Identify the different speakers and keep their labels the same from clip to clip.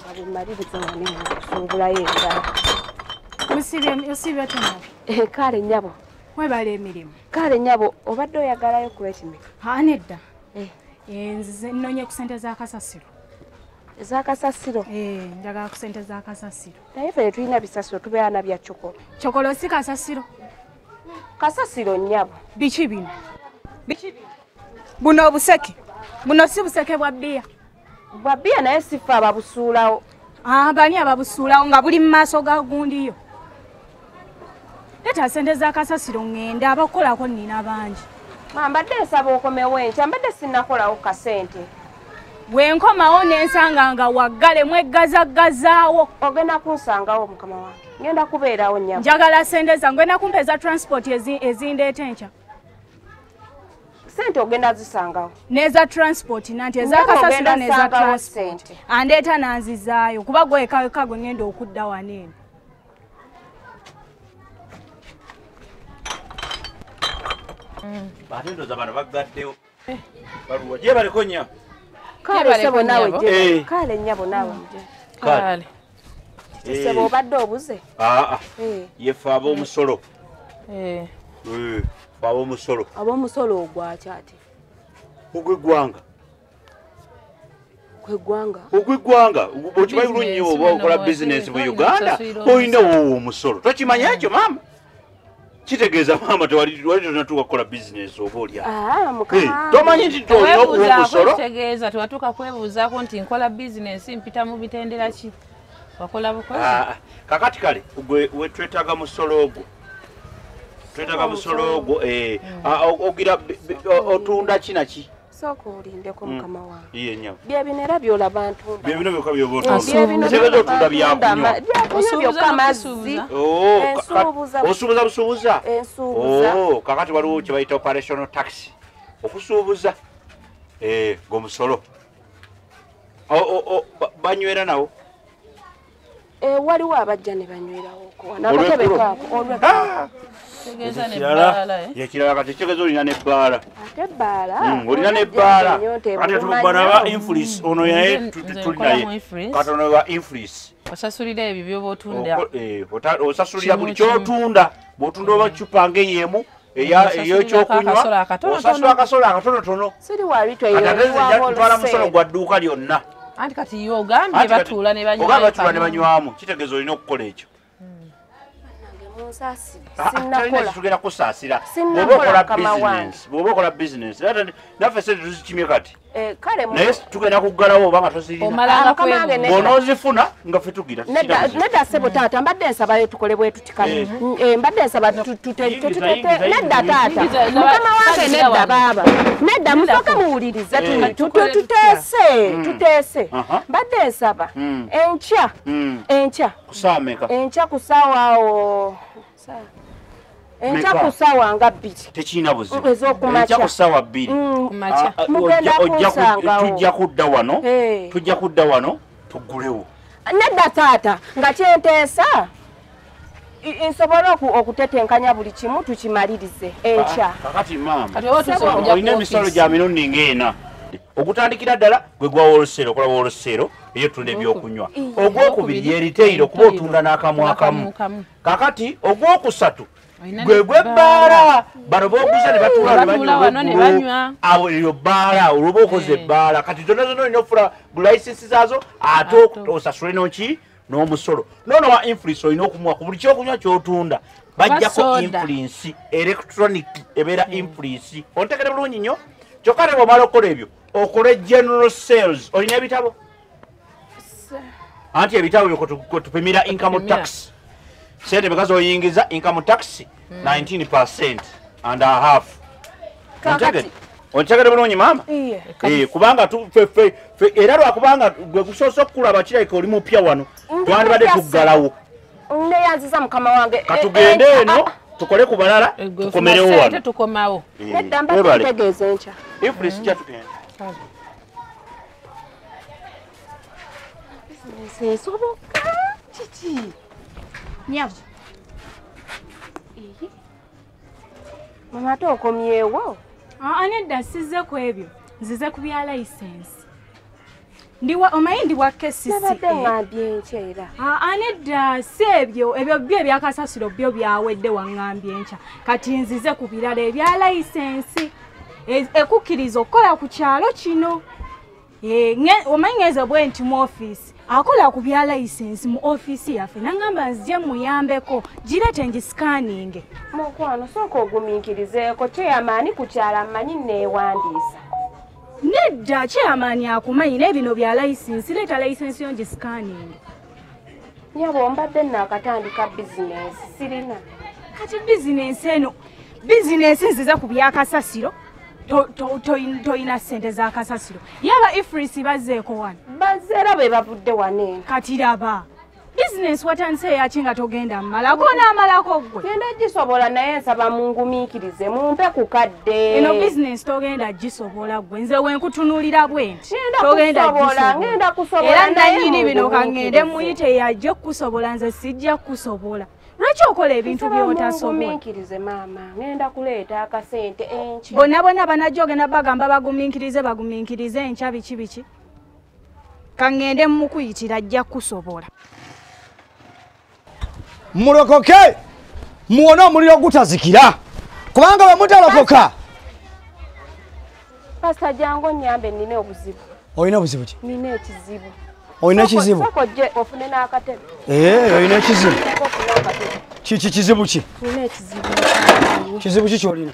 Speaker 1: Maliriza wano okusuubulayo ebirala.
Speaker 2: Osibye otya?
Speaker 1: Kale nnyabo.
Speaker 2: Webala emirimu.
Speaker 1: Kale nnyabo, obadde oyagalayo kuleeta
Speaker 2: Ha nedda. Nzize nnonye ku ssente za kasasiro.
Speaker 1: Eza kasasiro?
Speaker 2: Njagala ku ssente za kasasiro.
Speaker 1: Naye ffe tulina bisasiro, tubeera na bya chokolo.
Speaker 2: Chokolo si kasasiro.
Speaker 1: Kasasiro nnyabo.
Speaker 2: Biki bino? Biki bino? Buno obuseke. Buno si buseke bwa bbiya.
Speaker 1: Bwa bbiya naye si ffe ababusuulawo.
Speaker 2: Bani ababusuulawo nga buli mu maaso ga gundiyo. Leeta ssente za kasasiro ŋŋende, abakukolako nnina bangi.
Speaker 1: Ma mbadde nsaba okomewo enkya, mbadde sinnakolawo kasente.
Speaker 2: Bwe nkomawo ne nsanga nga waggale mweggazagazaawo.
Speaker 1: Ogenda kunsangawo mukama wange. Ngenda kubeerawo nnyabo.
Speaker 2: Njagala ssente zange, ngenda kumpa eza transport ezindeeta enkya.
Speaker 1: Ssente ogenda zisangawo.
Speaker 2: N'eza transport nanti eza kasasiro n'eza transport. Andeeta nanzizaayo kuba gwe wekka gwe ngenda okudda wano eno.
Speaker 3: Ate ndowooza bano baggaddewo. Baluwa gye baliko nnya.
Speaker 1: Kale ssebo naawe gye. Kale nnyabo naawe.
Speaker 3: Kale.
Speaker 1: Ssebo obadde obuze?
Speaker 3: Aa. Ye ffe ab'omusolo. Ffe ab'omusolo.
Speaker 1: Ab'omusolo ogwaki ate?
Speaker 3: Ogw'eggwanga.
Speaker 1: Ogw'eggwanga?
Speaker 3: Ogw'eggwanga. Okimanyi bulungi nnyo oba okola bizinensi mu Uganda, olina woowa omusolo. Tokimanya ekyo maama? Kitegeeza maama tewali tonatuuka kukola bizinensi oba oli awo. Tomanyi nti olina okuwa omusolo?
Speaker 4: Kitegeeza tewatuuka kwebuuzaako nti nkola bizinensi mpita mu mitendera ki? Wakola bukozi?
Speaker 3: Kakati kale gwe twetaaga musolo ogwo. Twetaaga musolo ogwo ogira otunda ki na ki?
Speaker 1: Sooka olindeko mukama wange.
Speaker 3: Iye nnyabo.
Speaker 1: Bye bino era by'olaba ntunda.
Speaker 3: Bye bino byokka by'oba otunda. Kitegeeza otunda byakunywa.
Speaker 1: Byakunywa byokka amazzi.
Speaker 3: Osuubuza busuubuza?
Speaker 1: Ensuubuza.
Speaker 3: Kakati waliwo kye bayita operational tax. Okusuubuza g'omusolo. Banywera nawo?
Speaker 1: Waliwo abajja ne banywerawoko. N'akatebe kaako olw'ekkulo.
Speaker 3: Ekirala kati kitegeeza olina n'ebbaala.
Speaker 1: Ate ebbaala?
Speaker 3: Olina n'ebbaala. Ate bano aba influence ono naye tuli naye. Kati ono wa influence.
Speaker 4: Osasulira ebyo by'oba otunda.
Speaker 3: Osasulira buli ky'otunda. Bw'otunda oba ccupa ng'ey'emu ey'ekyokunywa osasula akasolo akatonotono.
Speaker 1: Siri wa retail, wa
Speaker 3: Twala musolo gwa dduuka lyonna.
Speaker 4: Anti kati yo ogambye batuula ne banywamu.
Speaker 3: Ogambye batuula ne banywamu. Kitegeeza olina okukola ekyo.
Speaker 1: Sinnakola.
Speaker 3: Tugenda kusaasira. Bw'oba okola bizinensi. Naffe ssente tuzikimye kati. Naye tugenda kuggalawo oba nga tozirina. Bw'onoozifuna nga ffe tugira.
Speaker 1: Nedda ssebo taata, mbadde nsabayo tukole bwe tuti kale. Mbadde nsaba nedda taata. Mukama wange nedda baaba. Nedda musooke muwulirize tuteese. Mbadde nsaba enkya. Enkya.
Speaker 3: Ku ssaawa mmeka?
Speaker 1: Enkya ku ssaawa awo. Enkya ku ssaawa nga 2.
Speaker 3: Tekirina buzibu.
Speaker 1: Ez'okumakya.
Speaker 3: Enkya ku ssaawa 2.
Speaker 1: Mugenda kunsangawo.
Speaker 3: Tujja kudda wano. Tujja kudda wano tuggulewo.
Speaker 1: Nedda taata, nga kyenteesa nsobole okutetenkanya buli kimu tukimalirize enkya.
Speaker 3: Kakati maama, olina emisolo gya mirundi ng'ena. Ogutandikira ddala gwe gwa wholesale, okola wholesale ey'otunda ebyokunywa. Ogwokubiri ye retail, okuba otunda n'akamu akamu. Kakati ogwokusatu gwe gw'ebbaala. Bano b'oguza ne batuula ne banywa. Awo eryo bbaala, olwoba okoze ebbaala. Kati zonna zonna olina okufuna layisinsi zaazo ate osasule n'oki n'omusolo. Noono wa influence olina okumuwa ku buli kyokunywa ky'otunda. Bajjako influence electronic ebeera influence. Ontegere bulungi nnyo. Kyokka ne bw'omala okukola ebyo okole general sales. Olina ebitabo? Anti ebitabo byo tupimira income tax. Sente meka z'oyingiza income tax 19% and a half. Ontegere bulungi maama? Kubanga era lwakubanga gwe gusoose okukulaba kirabika oli mupya wano. Twandibadde tuggalawo.
Speaker 1: Neeyanziza mukama wange.
Speaker 3: Katugende eno tukole ku balala tukomerewo wano.
Speaker 4: Tukomawo.
Speaker 1: Nedda mbadde ntegeeza enkya.
Speaker 3: Influence kya tugenda.
Speaker 1: Bizinensi esoboka kiki?
Speaker 2: Nnyabo.
Speaker 1: Mama ate okomyewo?
Speaker 2: Nedda sizze ku ebyo. Nzize ku bya layisensi. Ndiwa omanyi ndi wa KCCA.
Speaker 1: Nabadde ŋŋambye enkya era.
Speaker 2: Aa nedda si ebyo ebyo byo ebyakasasiro byo byawedde waŋŋambye enkya. Kati nzize ku birala ebya layisensi ekukkiriza okukola ku kyalo kino. Omanyi ngenze bwe nti mu ofiisi akola ku bya layisensi mu ofiisi yaffe nangamba nzije muyambeko gireete ngisikaninge.
Speaker 1: Mukwano sooka ogumiikirizeeko kyeyamaani ku kyalo mmanyi neewandiisa.
Speaker 2: Nedda kyeyamaani akumanyi naye bino bya layisensi leeta layisensi yo ngisikaninge.
Speaker 1: Nyabo mbadde naakatandika bizinensi sirina.
Speaker 2: Kati bizinensi eno bizinensi nzize ku byakasasiro. Toyina ssente za kasasiro. Yaba Ifrisi bazzeeko wano.
Speaker 1: Bazze era be bavudde wano eno.
Speaker 2: Kati laba bizinensi watandise eyaki nga togenda mmalako onaamalako ggwe.
Speaker 1: Ngenda gisobola naye nsaba mungumiikirize mumpe ku kadde.
Speaker 2: Eno bizinensi togenda gisobola ggwe nze we nkutunuulira bwe nti. Togenda gisobola.
Speaker 1: Ngenda kusobola
Speaker 2: era nannyini bino kaŋŋende muyite yajja okukusobola nze sijja kukusobola. Lwaki okola ebintu by'otasobola?
Speaker 1: Mungumiikirize maama, ngenda kuleeta akasente enkya.
Speaker 2: Bonna bonna banajja ogenda bagamba bagumiikirize bagumiikirize enkya biki biki. Kaŋŋende mukuyitira ajja kukusobola.
Speaker 5: Mulokoke muwone omuliro ogutazikira kubanga bwe mutalokoka.
Speaker 1: Pasita jangu onnyambe nnina obuzibu.
Speaker 5: Olina obuzibu ki?
Speaker 1: Nnina ekizibu.
Speaker 5: Olina ekizibu?
Speaker 1: Sooka ojje ofune n'akatebe.
Speaker 5: Olina ekizibu. Kiki kizibu ki?
Speaker 1: Nnina ekizibu.
Speaker 5: Kizibu ki ky'olina?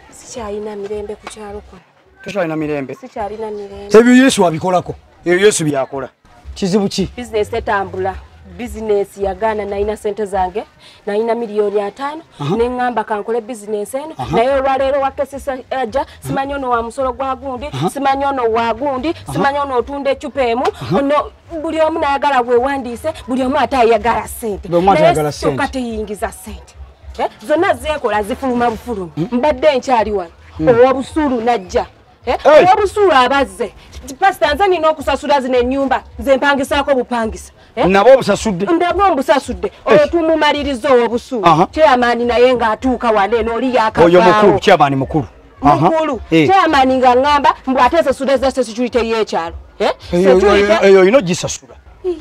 Speaker 1: Sikyalina mirembe ku kyalo kuno.
Speaker 5: Tokyalina mirembe?
Speaker 1: Sikyalina mirembe.
Speaker 5: Ebyo Yesu abikolako. Ebyo Yesu by'akola. Kizibu ki?
Speaker 1: Bizinesi etambula. Bizinesi yagaana nalina ssente zange nalina 5,000,000 ne ŋŋamba kankole bizinesi eno naye olwaleero wa KCCA ajja simanyi ono wa musolo gwa gundi simanyi ono wa gundi simanyi ono otunda eccupa emu ono buli omu n'ayagala weewandiise buli omu ate ayagala ssente naye kyokka teyingiza ssente zonna zeekola zifuluma bufulumi mbadde nkyali wano ow'obusuulu n'ajja ow'obusuulu abazze pasita nze nina okusasula zino ennyumba nze mpangisaako bupangisa.
Speaker 5: Nabo obusasudde?
Speaker 1: Ndabwo mbusasudde. Oyo tumumaliriza ow'obusuulu. Chairman naye ng'atuuka wano eno oli yakavaawo.
Speaker 5: Oyo mukulu, chairman mukulu.
Speaker 1: Mukulu. Chairman ng'aŋŋamba mbu ate esasula eza security y'ekyalo.
Speaker 5: Eyo olina ogisasula.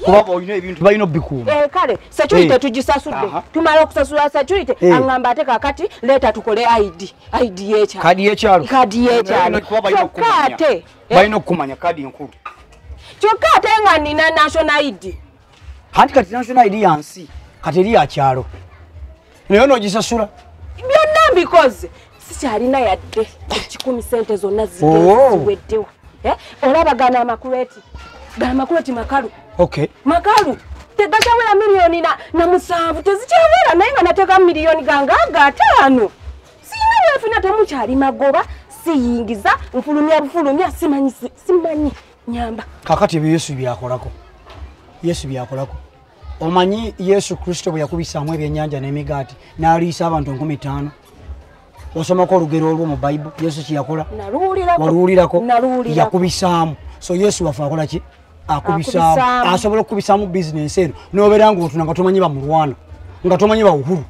Speaker 5: Kuba olina ebintu balina obbikuuma.
Speaker 1: Kale security tugisasudde. Tumala okusasula security aŋŋamba ate kaakati leeta tukole ID. ID y'ekyalo.
Speaker 5: Kadi y'ekyalo.
Speaker 1: Kadi y'ekyalo. Kyokka ate
Speaker 5: balina okukumanya kadi enkulu.
Speaker 1: Kyokka ate nga nina national ID.
Speaker 5: Anti kati national ID ya nsi kati eri ya kyalo naye n'ogisasula.
Speaker 1: Byonna mbikoze sikyalina yadde 10 sente zonna ziweddewo. Olaba gano amakuleti gano amakuleti makalu. Makalu tegakyawera 7,000,000 tezikyawera naye nga nateeka 5,000,000. Sirina bwenfuna temukyali magoba siyingiza nfulumya bufulumya simanyi simanyi nyamba.
Speaker 5: Kakati ebyo Yesu byakolako. Yesu byakolako. Omanyi Yesu Kristo bwe yakubisaamu ebyennyanja n'emigaati n'aliisa abantu 5,000. Osomako olugero olwo mu Bayibuli Yesu kye yakola? Waluwulirako? Yakubisaamu. So Yesu waffe akola ki? Akubisaamu. Asobola okukubisaamu bizinensi eno n'obeera ng'otuna nga tomanyi bamulwana nga tomanyi bawuhuru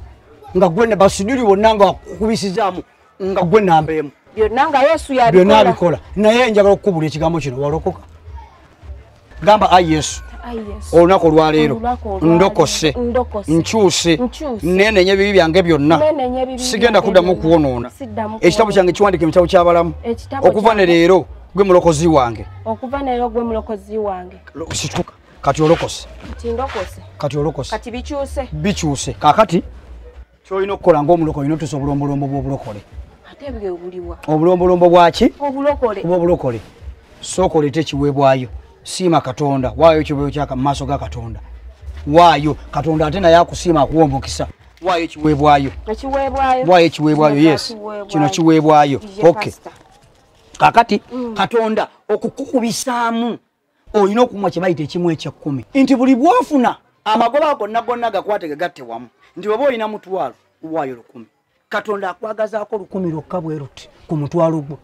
Speaker 5: nga gwe ne basiduli bonna nga akubisizaamu nga gwe namba emu.
Speaker 1: Byonna nga Yesu yabikola.
Speaker 5: Byonna abikola. Naye njagala okukubula ekigambo kino walokoka. Gamba ayi Yesu. Olunaku olwaleero ndokose nkyuse neenenya ebibi byange byonna sigenda kuddamu kwonoona ekitabo kyange kiwandiike mu kitabo ky'abalamu okuva ne leero gwe mulokozi wange. Situka kati olokose. Kati olokose.
Speaker 1: Kati bikyuse.
Speaker 5: Bikyuse. Kaakati ky'olina okukola ng'omulokole olina otuusa obulombolombo bw'obulokole.
Speaker 1: Ate bwe buliwa?
Speaker 5: Obulombolombo bwaki?
Speaker 1: Obulokole.
Speaker 5: Obw'obulokole. Sooka oleete ekiweebwayo. Siima Katonda, waayo ekiweebwayo kya mu maaso ga Katonda. Waayo Katonda ate naye akusiima akuwa omukisa. Waayo ekiweebwayo.
Speaker 1: Ekiweebwayo.
Speaker 5: Waayo ekiweebwayo, yes. Kino kiweebwayo. Okay. Kaakati Katonda okukukubisaamu olina okumwa kye bayita ekimu eky'ekkumi. Nti buli bw'ofuna amagoba gonna gonna gakwate gagatte wamu. Nti bw'oba olina 1,000 waayo 1,000. Katonda akwagazaako 1,000 lwokka bwe luti ku mutwalo gwo.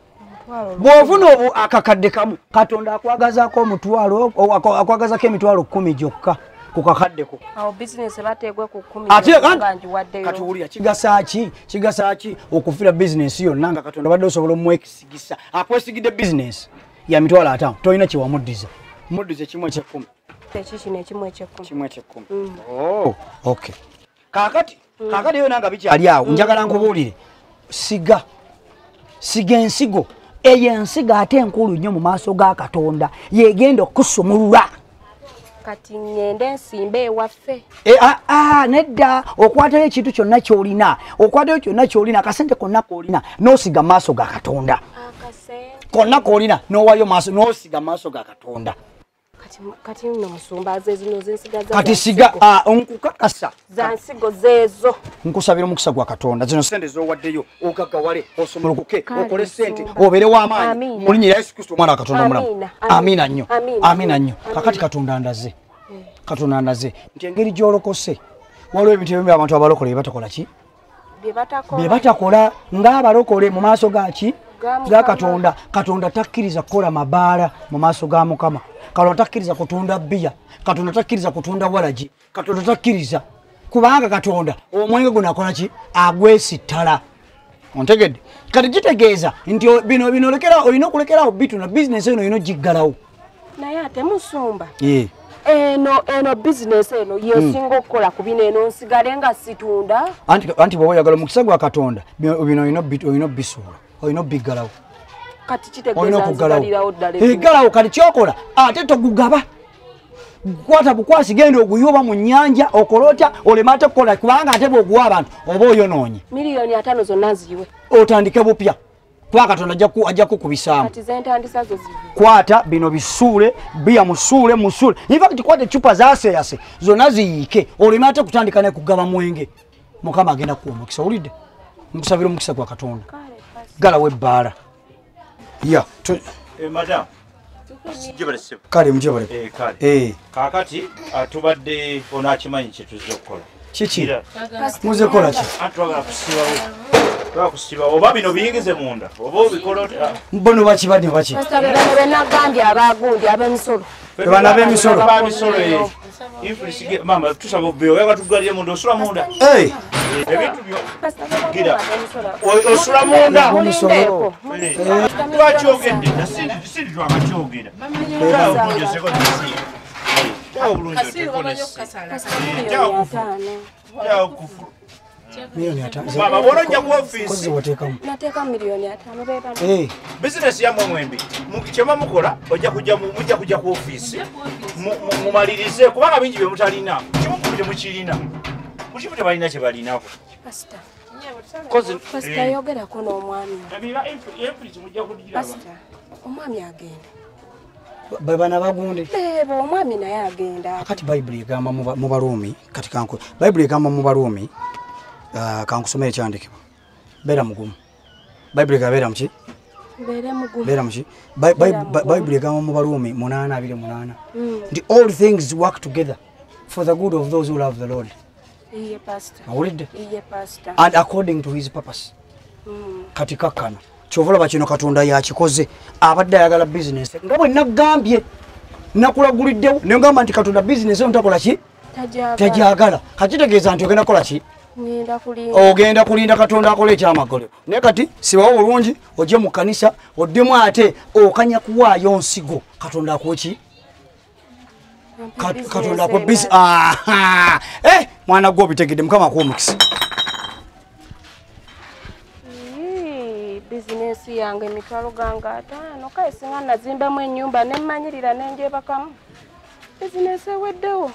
Speaker 5: Bw'ofuna obu akakadde kamu Katonda akwagazaako omutwalo akwagazaako 10,000 gyokka ku kakaddeko.
Speaker 1: Awo bizinesi bateegwe ku 10
Speaker 5: Ate kati wulira kigasa ki? Kigasa ki okufiira bizinesi yonna nga Katonda badde osobola omwesigisa akwesigidde bizinesi ya 50,000 tolina kye wamuddiza. Mudduze kimu eky'ekkumi.
Speaker 1: Ekikino ekimu eky'ekkumi.
Speaker 5: Kimu eky'ekkumi. Oh, okay. Kaakati kaakati yo nanga bikyali awo njagala nkubuulire. Siga. Siga ensigo. Eyo ensigo ate enkulu nnyo mu maaso ga Katonda yegenda okusumulula.
Speaker 1: Kati ngende nsimbe ewaffe.
Speaker 5: Nedda okwatayo ekintu kyonna ky'olina, okwatayo kyonna ky'olina, akasente konna k'olina n'osiga mu maaso ga Katonda.
Speaker 1: Akasente
Speaker 5: konna k'olina n'owaayo maaso n'osiga mu maaso ga Katonda.
Speaker 1: Kati nno musumba zino zensiga za
Speaker 5: kati siga nkukakasa
Speaker 1: za nsigo zeezo.
Speaker 5: Nkusabira omukisa gwa Katonda zino sente z'owaddeyo ogaggawale osomolokoke okole sente obeere w'amaanyi mu linnya lya Yesu Kristo omwana wa Katonda omulamu. Amiina nnyo. Amiina nnyo. Kakati Katonda andaze. Katonda andaze nti engeri gy'olokose waliwo ebintu ebimu abantu abalokole bye batakola ki? Bye batakola ng'abalokole mu maaso ga ki? Ga Katonda. Katonda takkiriza kukola mabaala mu maaso ga Mukama. Katonda takkiriza kutunda bbiya. Katonda takkiriza kutunda walagi. Katonda takkiriza kubanga Katonda omwenge guno akola ki? Agwesittala. Ontegedde? Kati kitegeeza nti bino olekera olina okulekerawo bituna bizinesi eno olina ogiggalawo.
Speaker 1: Naye ate musumba eno bizinesi eno yesinga okukola ku bino eno nsigale nga situunda.
Speaker 5: Anti bw'oba oyagala omukisa gwa Katonda bino olina obisuula, olina obiggalawo.
Speaker 1: Kati kitegeeza nzigalirawo ddala.
Speaker 5: Eggalawo kati kyokola ate togugaba. Kwata bukwasi genda oguyoba mu nnyanja okole otya oleme ate kukola kubanga ate bw'oguwa abantu oba oyonoonye.
Speaker 1: 5,000,000 zonna nziyiwe.
Speaker 5: Otandike bupya kuba Katonda ajja kukubisaamu.
Speaker 1: Kati ze ntandisa zo zive.
Speaker 5: Kwata bino bisuule, bbiya musuule musuule. In fact kwata eccupa zaaseyase zonna ziyiike oleme ate kutandika ne kugaba mwenge. Mukama agenda kukuwa omukisa owulidde? Nkusabira omukisa gwa Katonda. Ggalawo ebbaala. Ya,
Speaker 3: madam.
Speaker 5: Kale mujebale.
Speaker 3: Kale. Kaakati tubadde onaakimanyi kye tuzze okukola.
Speaker 5: Kiki? Muze kukola ki?
Speaker 3: Twagala kusibawo. Twagala kusibawo oba bino biyingize munda oba obikola otya?
Speaker 5: Bono baki bano baki?
Speaker 1: Pastor bano be nagambye abagundi ab'emisolo.
Speaker 5: Bano ab'emisolo.
Speaker 3: Ab'emisolo. Influence mama tusaba obbe oyaga tugalire munda osula munda. Ebintu byo. Gira. Osula munda. Twakyogedde sindi twakakyogera. Mama bw'ono ojja ku ofiisi.
Speaker 1: Nateeka 5,000,000 beebano.
Speaker 3: Bizinesi yammwe mwembi kyema mukola ojja kujja mujja kujja ku ofiisi mumalirize kubanga bingi bye mutalina kimu ku temukirina. Mukimu tebalina kye balinako.
Speaker 1: Pastor. Pastor yogerako n'omwami. Pastor, omwami agenda.
Speaker 5: Bana bagunde.
Speaker 1: Omwami naye agenda.
Speaker 5: Akati Bayibuli egamba mu Baruumi kati kanku. Bayibuli egamba mu Baruumi kankusomere ekyandikibwa. Beera mugumu. Bayibuli egamba beera muki?
Speaker 1: Beera mugumu.
Speaker 5: Beera muki? Bayibuli egamba mu Baruumi 8:28. Nti all things work together for the good of those who love the Lord.
Speaker 1: Iye pastor.
Speaker 5: Awulidde?
Speaker 1: Iye pastor.
Speaker 5: And according to his purpose. Kati kakkana. Kyova olaba kino Katonda yakikoze abadde ayagala bizinesi nga bwe nagambye nakulaguliddewo ne ngamba nti Katonda bizinesi eno takola ki? Tajagala. Kakitegeeza nti ogenda kukola ki? Ogenda kulinda Katonda akole ekyamagero. Naye kati sibawo bulungi ojje mu kkanisa oddemu ate okanya kuwaayo nsigo Katonda akuwe ki? Katonda akuwe bizinesi. Mwana gwe obitegedde Mukama akuwe omukisa.
Speaker 1: Bizinesi yange 5,000,000 kale singa nazimbamu ennyumba nemmanyirira nenjebakamu. Bizinesi eweddewo.